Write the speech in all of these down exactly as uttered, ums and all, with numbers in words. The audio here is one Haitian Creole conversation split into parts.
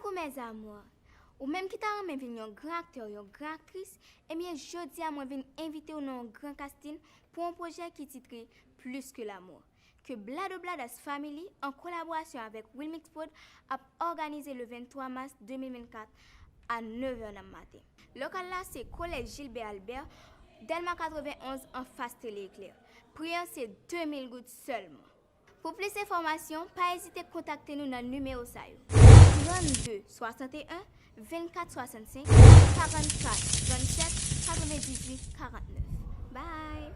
Coucou mes amours. Ou menm ki ta renmen vin yon gran aktè, yon gran aktris, ebyen jodi a mwen vin envite w nan yon gran casting pou yon pwojè ki titre Plus que l'amour, ke Blado Bladas Family, an kolaborasyon avèk Wilmix Prod, ap òganize le venntwa mas de mil vennkat a nevè nan maten. Lokal la se Kolèj Gilbert Albert, Dèlma katrevenn onz, anfas Tele Eklè. Pri an se de mil goud sèlman. Pou plis enfòmasyon, pa ezite kontakte nou nan nimewo sa yo: trannde swasanteyen vennkat swasannsenk, karannkat vennsèt katrevendizuit karannèf. Bye!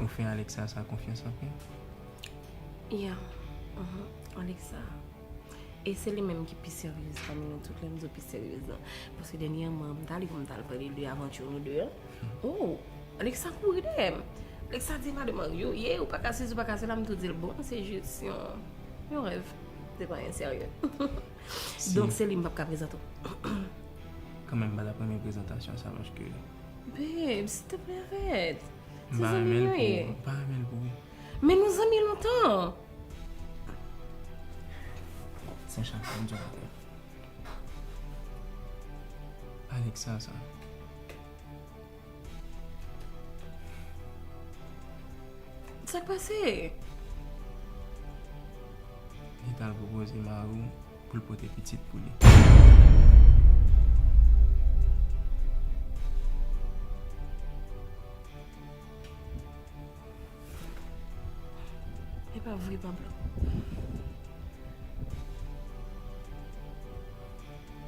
Ou fè Alexa sa konfyans anpil? Ya. Mhm. Alexa. E se li menm ki pi seryez pami nou tout, lè m di w pi seryez lan. Paske dènyèman, m t ale pou m t al pale de avanti nou de an. Oh, Alexa kouri dèyè m. Alexa di, "Madan Mario, ye, ou pa ka sezi, ou pa ka sela." M tou di l, "Bon, se jis yon, yon rèv. Se pa anyen serye." Si. Donk, se li m p ap ka prezante w. Kanmenm, m pa t ap renmen prezantasyon sa, paske Babe, silteplè, arèt. Se zanmi nou ye. M pa renmen l pou ou. Men nou zanmi lontan. San chak fwa m di w atè. Alexa sa. Sa k pase? Li t al pwopoze mari w pou l pote pitit pou li. E pa vre, Pablo.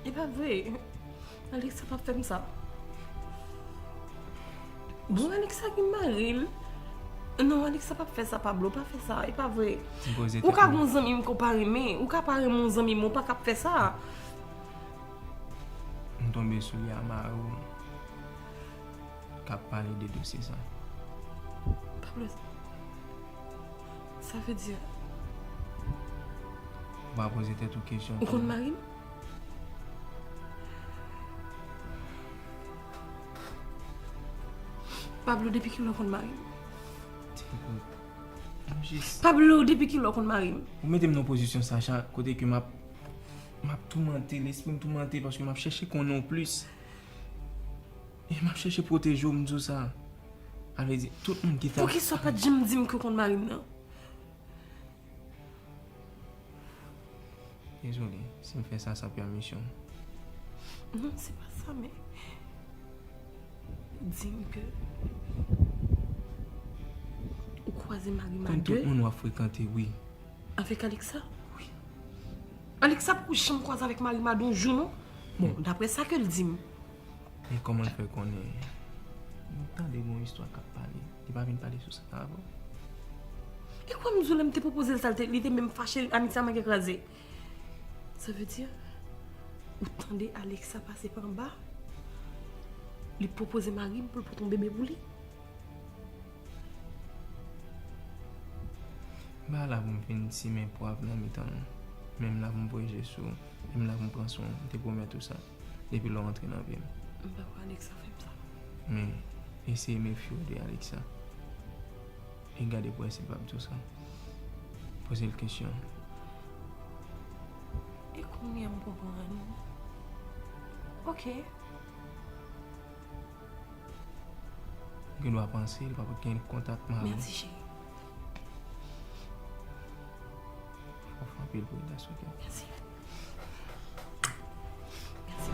E pa vre. Alexa p ap fè m sa. Bon, Alexa gen mari l. Non, Alexa p ap fè sa, Pablo. Pa fè sa. E pa vre. Ou ka gen yon zanmi m ke w pa renmen. Ou ka pa renmen yon zanmi m, ou pa ka ap fè sa. M tonbe sou li a mari w k ap pale de dosye sa. Pablo, sa vle di. Ou pa poze tèt ou kesyon. Ou konn mari m? Pablo, depi kilè w konn mari m? Pablo, depi kilè w konn mari m? Ou mete m nan pozisyon Sacha, kote ke m ap, m ap toumante, lespri m toumante paske m ap chèche konnen w plis. E m ap chèche pwoteje w, m di w sa. Sa vle di, tout moun ki ta... Poukisa w pa t janm di m ke w konn mari m nan? Dezole, si m fè sa san pèmisyon w. Non, se pa sa, men di m ke ou kwaze mari m a de. Konn tout moun w ap frekante, wi. Avèk Alexa? Wi. Alexa poko janm kwaze avèk mari m a de yon jou, non. Bon, daprè sa ke l di m. E kòman l fè konnen? M tande gon istwa k ap pale. Li pa vin pale sou sa avan? E kwè m di w, lè m te pwopoze l sa, l te, li te menm fache, amitye a manke kraze. Sa vle di, ou tande Alexa pase pa anba, li pwopoze mari m pou l pote yon bebe pou li. M pa la pou m vin simen pwav nan mitan nou, men m la pou m voye je sou ou, e m la pou m pran swen w, m te pwomèt ou sa depi lè w antre nan vi m. M pa kwè Alexa fè m sa. Men, eseye mefye w de Alexa. E gade pou wè si l p ap di w sa. Poze l kesyon. E kounye a m konprann. Ok. Ou gen dwa panse l p ap gen kontak mari w. Mèsi, cheri. Fò frape l pou li ta sou kè. Mèsi. Mèsi.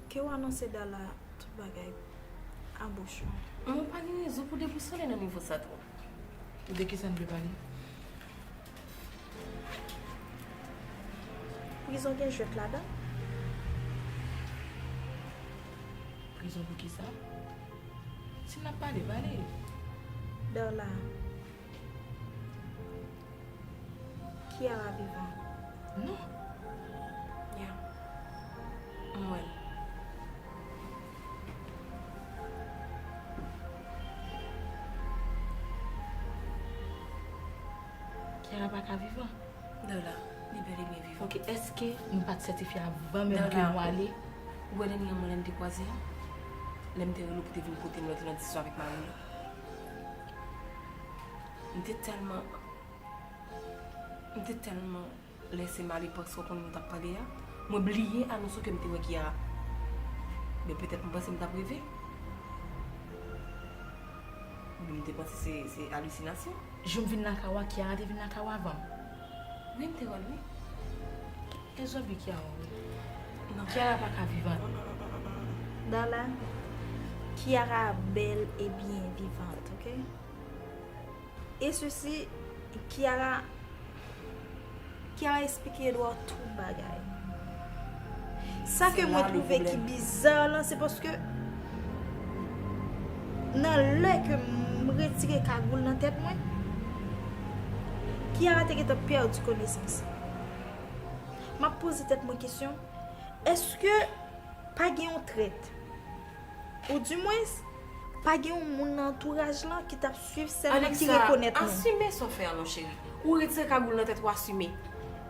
Ke w anonse Darla tout bagay a bouch ou. Mwen pa gen rezon pou debousole nan nivo sa tou. De kisa n vle pale? Prizon gen jwèt ladan. Prizon pou kisa? Si n ap pale, pale. Darla. Kiara vivan. Non. Ya. M wè l. Kiara pa ka vivan. Darla, li bèl e byen vivan. Ok, èske nou pa t sètifye avan menm ke nou ale? Ou wè dènye mwen lè n te kwaze a? Lè m te rele w pou te vin kote m, lè w te nan diskisyon avèk mari m. M te tèlman, m te tèlman lèse m ale paske w konnen nou t ap pale a. Mwen bliye anonse w ke m te wè Kiara. Men petèt m panse m t ap reve. Oubyen m te panse se, se alisinasyon. Jou m vin lakay ou a, Kiara te vin lakay ou avan m. Wi, m te wè l, wi. E zòbi Kiara, wi. Non. Kiara pa ka vivan. Darla, Kiara bèl e byen vivant, ok? E sesi, Kiara, Kiara eksplike Edouard tout bagay. Sa ke mwen twouve ki biza lan, se paske nan lè ke m retire kagoul nan tèt mwen, Kiara te gentan pèdi konesans. M ap poze tèt mwen kesyon, èske pa gen yon trèt? Oudimwens, pa gen yon moun nan antouraj lan ki t ap swiv sèl moun ki rekonèt nou. Asime sa w fè a non, cheri. Ou retire kagoul nan tèt ou, asime.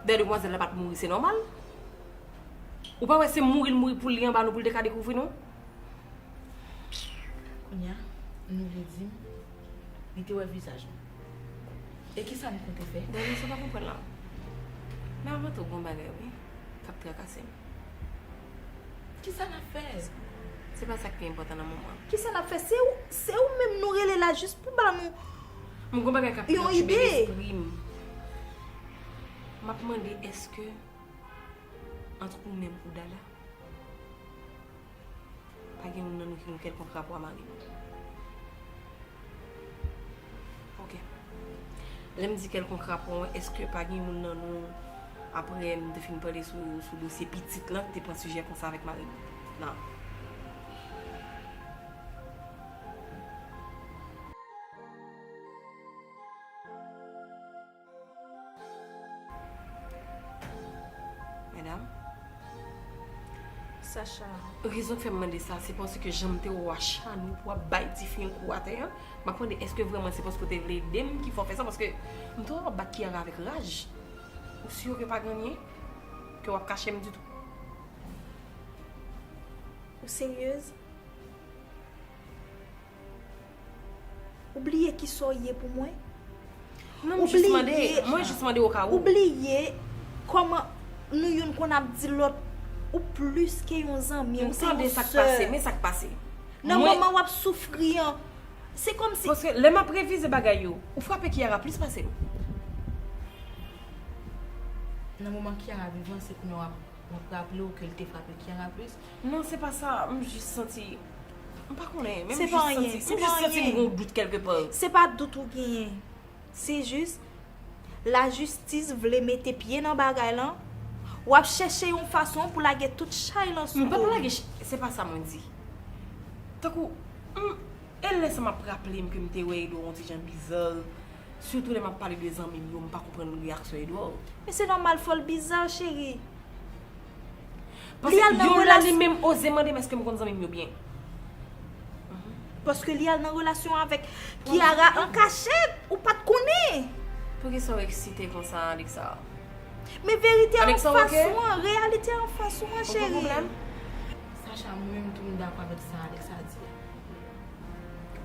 Dèyè demwazèl la pa t mouri, se nòmal. Ou pa wè se mouri l mouri pou li anba nou pou l te ka dekouvri nou? Kounye a, nou vle di m, li te wè vizaj mwen. E kisa m konte fè? Dènye sa w pa konprann la. Men avan tou, gon bagay, wi, k ap trakase m. Kisa n ap fè? Se pa sa k pi enpòtan nan moman. Kisa n ap fè? Se ou, se ou menm nou rele la jis pou ba nou yon ide. M gon bagay k ap pètibwe lespri m. M ap mande, èske ant ou menm ou Darla, pa gen youn nan nou ki gen kèlkonk rapò a mari nou? Ok. Lè m di kèlkonk rapò, èske pa gen youn nan nou, apre m te fin pale sou, sou dosye pitit lan, ki te pran sijè konsa avèk mari m? Non. Medam. Sacha. Rezon k fè m mande sa, se paske jan m te wè w achanou pou w ap bay tifi yon kou atè a, m ap mande èske vrèman se paske w te vle ede m ki fè w fè sa, paske m te wè w ap bat Kiara avèk raj. Ou si ke pa gen anyen, ke w ap kache m ditou? Ou seryez? Ou bliye kisa w ye pou mwen? Non, m jis mande, mwen jis mande okawou. Ou bliye kòman nou youn konn ap di lòt, ou plis ke yon zanmi, ou se yon sè. M tande sa k pase, men sa k pase. Nan moman w ap soufri an, se kòmsi. Paske lè m ap revize bagay yo, ou frape Kiara plis pase m. Nan moman Kiara vivan, se kounye a w ap W ap raple w ke l te frape Kiara plis? Non, se pa sa. M jis santi, m pa konnen, men m jis santi, m jis santi m gen yon dout kèlkepa. Se pa dout ou genyen. Se jis, lajistis vle mete pye nan bagay lan. W ap chèche yon fason pou lage tout chay lan sou do. M p ap lage ch-, se pa sa mwen di. Tankou, m, e lè sa m ap raple m ke m te wè Edo yon ti jan biza. Sitou lè m ap pale de zanmi m yo, m pa konprann reyaksyon Edouard. Men se nòmal, fò l biza, cheri. Paske li al nan yon la, li relasyon menm oze mande m èske m konn zanmi m yo byen. Paske li al nan relasyon avèk Kiara an kachèt, ou pa t konnen. Poukisa w eksite konsa, Alexa? Men verite an fas ou an, reyalite an fas ou an, cheri. Sacha, mwen menm tou m dakò avèk sa Alexa di a.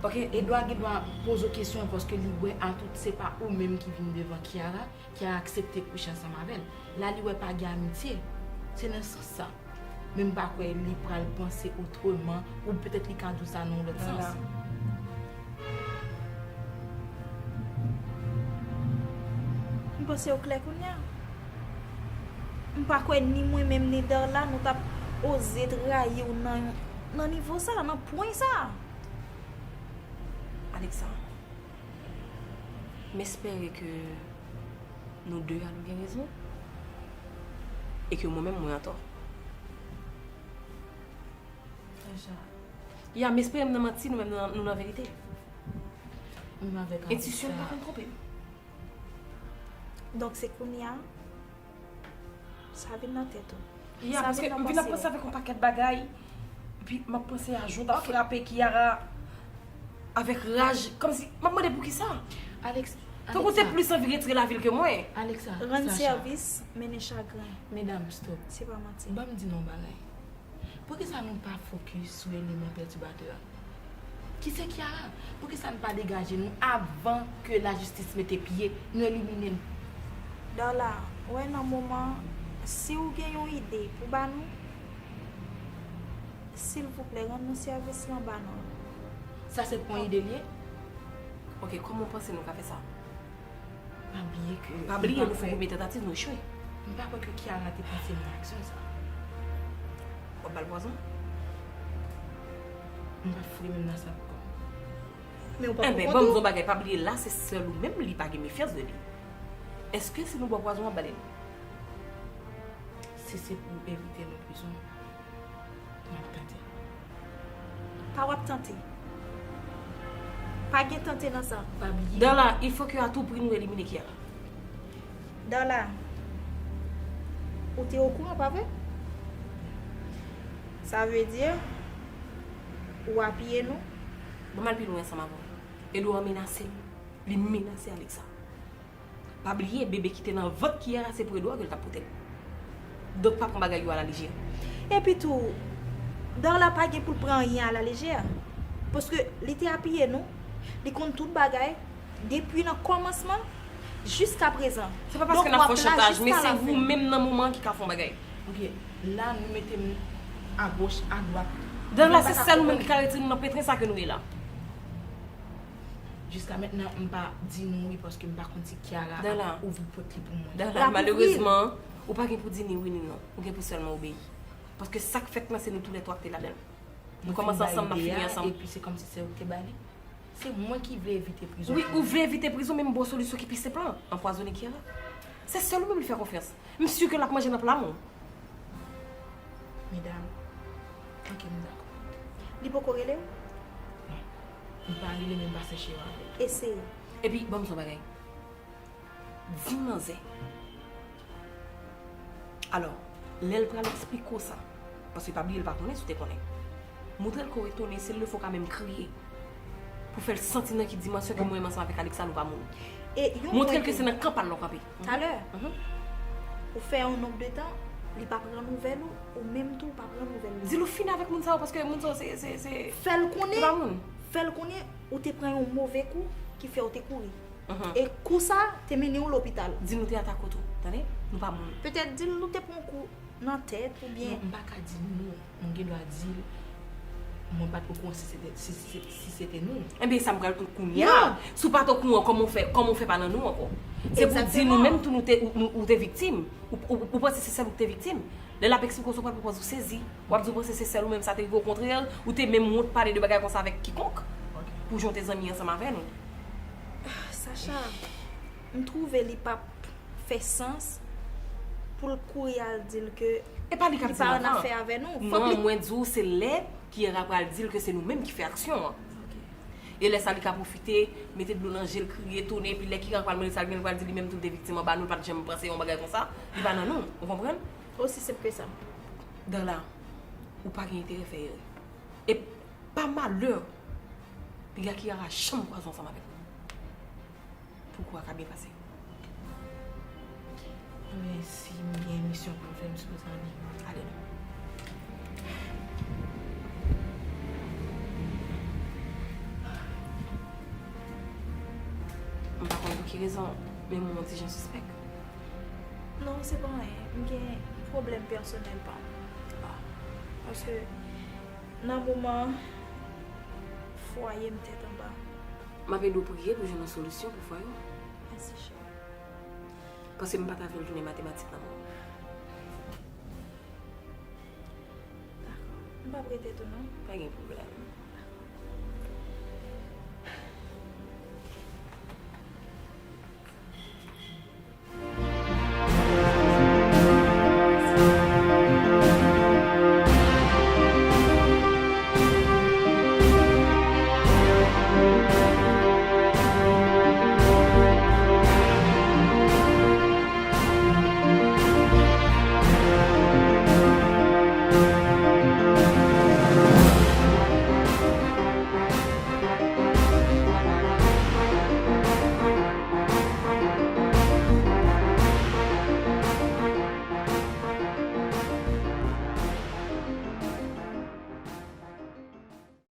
Ok, Edouard gen dwa poze w kesyon paske li wè atout se pa ou menm ki vin devan Kiara, Kiara aksepte kouche ansanm avè l. La li wè pa gen amitye. Se nan sans sa. Men m pa kwè li pral panse otreman, ou petèt li ka di w sa nan yon lòt sans. M panse w klè kounye a. M pa kwè ni mwen menm ni Darla nou t ap oze trayi w nan, nan nivo sa, nan pwen sa. Alexa, m espere ke nou de a nou gen rezon e ke mwen menm mwen antò. Ya, m espere m nan manti, nou menm nou nan, nou nan verite. Menm avèk Alexa. Entwisyon m pa konn twonpe m. Donk se kounye a sa vin nan tèt ou. Ya, paske m vin ap panse avèk yon pakèt bagay. Epi m ap panse a jan w t ap frape Kiara avèk raj. Kòmsi, m ap mande poukisa. Alex, Tankou w te plis anvi retire lavi l ke mwen. Alexa, Rann sèvis, mennen chagren. Medam, stop. Se pa manti. Ban m di nou yon bagay. Poukisa nou pa fokis sou eleman pètibatè a? Ki se Kiara? Poukisa n pa degaje nou avan ke lajistis mete pye, nou elimine l? Darla, wè nan moman, si w gen yon ide pou ba nou, silvouplè rann nou sèvis lan ba nou l. Sa se pon ide l ye? Ok, kòman w panse nou ka fè sa? Pa bliye ke. Pa bliye nou fè premye tantativ, nou echwe. M pa kwè ke Kiara te panse nan aksyon sa. W ap ba l pwazon? M pa foure menm nan sa ankò. Men ou pa pran kont ou. Enben, ban m di w yon bagay, pa bliye la se sèl ou menm li pa gen mefyans de li. Èske si nou ba w pwazon w ap ba l li? Si se pou evite nou prizon. M ap tante. Pa w ap tante. Pa gen tante nan sa. Pa bliye. Darla, il faut que à tout prix nou elimine Kiara. Darla, ou te okouran, pa vre? Sa vle di, ou apiye nou? Ban m al pi lwen ansanm avè w. Edouard menase m. Li menase Alexa. Pa bliye, bebe ki te nan vant Kiara se pou Edouard ke l t ap pote l. Donk pa pran bagay yo alalejè. Epi tou, Darla pa gen pou l pran anyen alalejè. Paske li te apiye nou, li konn tout bagay, depi nan kòmansman jiska prezan. Se pa paske n ap fè w chantaj, men se ou menm nan moman an ki ka fè yon bagay. Ok, la nou mete m agoch, adwat. Darla, se sèl ou menm ki ka retire nou nan petren sa ke nou ye la. Jiska mentnan, m pa di nou wi paske m pa konn si Kiara ap ouvri pòt li pou mwen. Darla, malerezman, ou pa gen pou di ni wi ni non. Ou gen pou sèlman obeyi. Paske sa k fèt lan, se nou toulètwa k te ladan l. Nou kòmanse ansanm, n ap fini ansanm. Epi se kòmsi se ou k te ba li. Se mwen ki vle evite prizon. Wi, ou vle evite prizon, men m ba w solisyon ki pi senp lan. Anpwazonnen Kiara. Se sèl ou menm li fè konfyans. M si ke l ap manje nan pla men w. Medam, ok, m dakò. Li poko rele w? Non. M pa rele, men m pa sèche yo avè l. Eseye. Epi, ban m di w yon bagay. Di manzè. Alò, lè l pral eksplike w sa, paske pa bliye l pa konnen si w te konnen. Montre l ke w etone, si l le fo w ka menm kriye. Pou fè l santi nan ki dimansyon ke mwen menm ansanm avèk Alexa nou pa moun. Montre l ke se nan kan pa l la w kanpe. Talè, ou fè yon nonb de tan, li pa pran nouvèl ou, ou menm tou ou pa pran nouvèl li. Di l ou fini avèk moun sa yo, paske moun sa yo se, se, se, se pa moun. Fè l konnen, fè l konnen ou te pran yon move kou ki fè w te kouri. E kou sa te mennen w lopital. Di l nou te atake w tou, tande? Nou pa moun. Petèt di l nou te pran yon kou nan tèt oubyen. Non, m pa ka di nou. M gen dwa di l mwen pa t okouran si se te, si, si, si se te nou. Enben, e sa m pral kounye a. Si w pa t okouran, kòman w fè, kòman w fè pa nan nou ankò? Se pou di nou menm tou nou te, ou, nou, ou te viktim. Ou, ou, ou panse se sèl ou k te viktim. Lè l ap eksplike w sa, w pral pran pòz ou sezi. W ap di w panse se sèl ou menm sa te rive, okontrè, ou te menm wont pale de bagay konsa avèk kikonk. Pou jan w te zanmi ansanm avè nou. Sacha, m twouve li p ap fè sans pou l kouri al di l ke li pa annafè avè nou. Fòk li. Non, mwen di w se lè Kiara pral di l ke se nou menm ki fè aksyon an. E lè sa li ka pwofite mete dlo nan je l, kriye, etone, epi lè Kiara pral mande sa l gen, li pral di li menm tou l te viktim anba nou, l pa t janm panse yon bagay konsa, li pa nan nou, ou konprann? Osi senp ke sa. Darla, ou pa gen enterè fè erè. E pa malè, piga Kiara janm kwaze ansanm avèk nou. Pou kou a ka byen pase. Men si m gen misyon pou m fè, m sipoze ale. Ale non. M pa konn pou ki rezon, men m yon ti jan sispèk. Non, se pa anyen. M gen pwoblèm pèsonèl pa m. Paske nan moman an, fwaye m tèt anba. M ap ede w priye pou jwenn yon solisyon pou fwaye w. Mèsi cheri. Paske m pa ta vle l tounen matematik nan men w. M p ap rete tou non. Pa gen pwoblèm.